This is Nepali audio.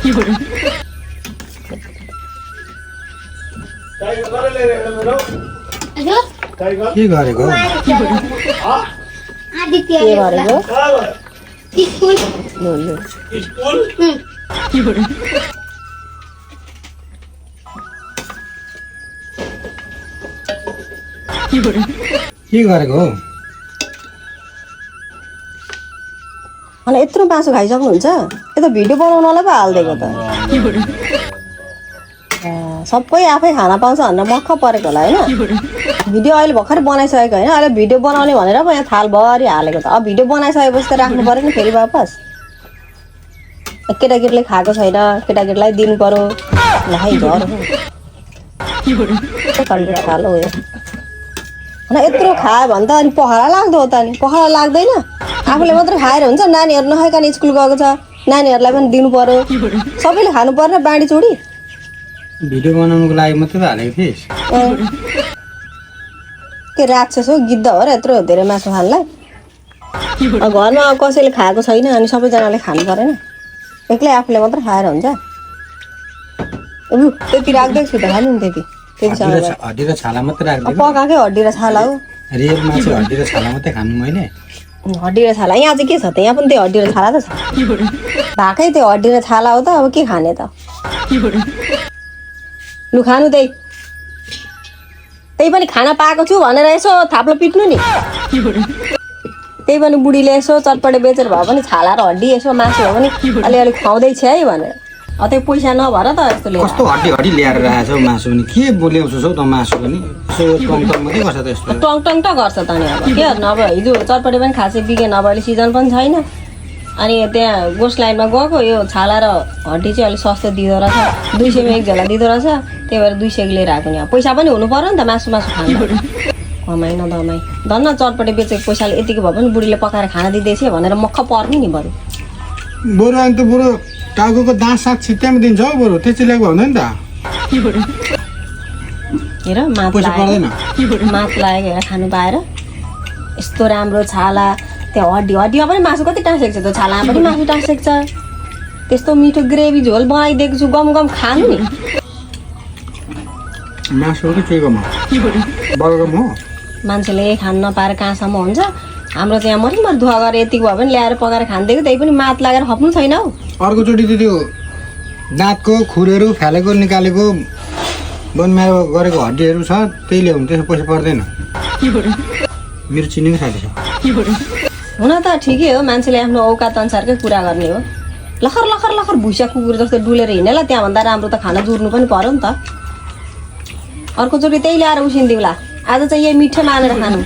के गरेको के गरेको अनि यत्रो मासु खाइसक्नुहुन्छ यो त भिडियो बनाउनलाई पो हालिदिएको त सबै आफै खाना पाउँछ भनेर मक्ख परेको होला होइन भिडियो अहिले भर्खर बनाइसकेको होइन अहिले भिडियो बनाउने भनेर पो यहाँ थालभरि हालेको त अब भिडियो बनाइसकेपछि त राख्नु पऱ्यो नि फेरि वापस केटाकेटीले खाएको छैन केटाकेटीलाई दिनु पर्यो लाइ झर थालो उयो यत्रो खायो भने त अनि पखाला लाग्दो हो त नि पखाला लाग्दैन आफूले मात्रै खाएर हुन्छ नानीहरू नखाइकन स्कुल गएको छ नानीहरूलाई पनि दिनु पर्यो सबैले खानु पर्ने बाँडी चुडी भिडियो बनाउनुको लागि मात्रै त हालेको थिइस् के राक्षस हो गिद्ध हो र यत्रो धेरै मासु खानलाई घरमा कसैले खाएको छैन अनि सबैजनाले खानु परेन एक्लै आफूले मात्रै खाएर हुन्छ त्यति राख्दैछु त खानु नि त्यति हड्डी र छाला मात्रै राख्दै पकाएकै हड्डी र छाला हो रियल मासु हड्डी र छाला मात्रै खानु मैले हड्डी र छाला यहाँ चाहिँ के छ त यहाँ पनि त्यो हड्डी र छाला त छ भाकै त्यो हड्डी र छाला हो त अब के खाने त लु खानु त्यही पनि खाना पाएको छु भनेर यसो थाप्लो पिट्नु नि त्यही पनि बुढीले यसो चटपटे बेचेर भए पनि छाला र हड्डी यसो मासु भयो भने अलिअलि खुवाउँदैछ है भनेर त्यो पैसा नभएर त यस्तो कस्तो हड्डी हड्डी ल्याएर राखेको छौ मासु पनि के बोल्याउँछौ त मासु पनि यसो टङ टङ मात्रै गर्छ त यस्तो टङ टङ त गर्छ त नि अब के गर्नु अब हिजो चटपटे पनि खासै बिगेन अब अहिले सिजन पनि छैन अनि त्यहाँ गोस्ट लाइनमा गएको यो छाला र हड्डी चाहिँ अलिक सस्तो दिँदो रहेछ 200 मा एक झोला दिँदो रहेछ त्यही भएर 200 लिएर आएको नि पैसा पनि हुनु पर्यो नि त मासु खानु कमाइ नदमाइ धन्न चटपटे बेचेको पैसाले यतिको भए पनि बुढीले पकाएर खाना दिँदैछ भनेर मक्ख पर्ने नि बरु अनि त बरु टाउको दाँत साग छिट्यामा दिन्छ हौ बरु त्यति ल्याएको हुँदैन नि त हेर मात लागेको हेर खानु पाएर यस्तो राम्रो छाला त्यो हड्डीमा पनि मासु कति टाँसेको छ त्यो छालामा पनि मासु टाँसेको छ त्यस्तो मिठो ग्रेभी झोल बनाइदिएको छु गम खानु नि मासु हो कि चुइकोमा बलगम हो मान्छेले खान नपाएर कहाँसम्म हुन्छ हाम्रो चाहिँ यहाँ मरिमर धुवा गरेर यतिको भए पनि ल्याएर पकाएर खाँदिएको त्यही पनि मात लागेर खप्नु छैन हौ अर्कोचोटि त्यो दाँतको खुरहरू फ्यालेको निकालेको बनमारो गरेको हड्डीहरू छ त्यही ल्याउनु त्यसो पैसा पर्दैन मेरो चिनेको साथी छ हुन त ठिकै हो मान्छेले आफ्नो औकात अनुसारकै कुरा गर्ने हो लखर लखर लखर भुइसा कुकुर जस्तो डुलेर हिँड्नेला त्यहाँभन्दा राम्रो त खाना जुर्नु पनि पर्यो नि त अर्कोचोटि त्यही ल्याएर उसिनिदिउँला आज चाहिँ यही मिठो मानेर खानु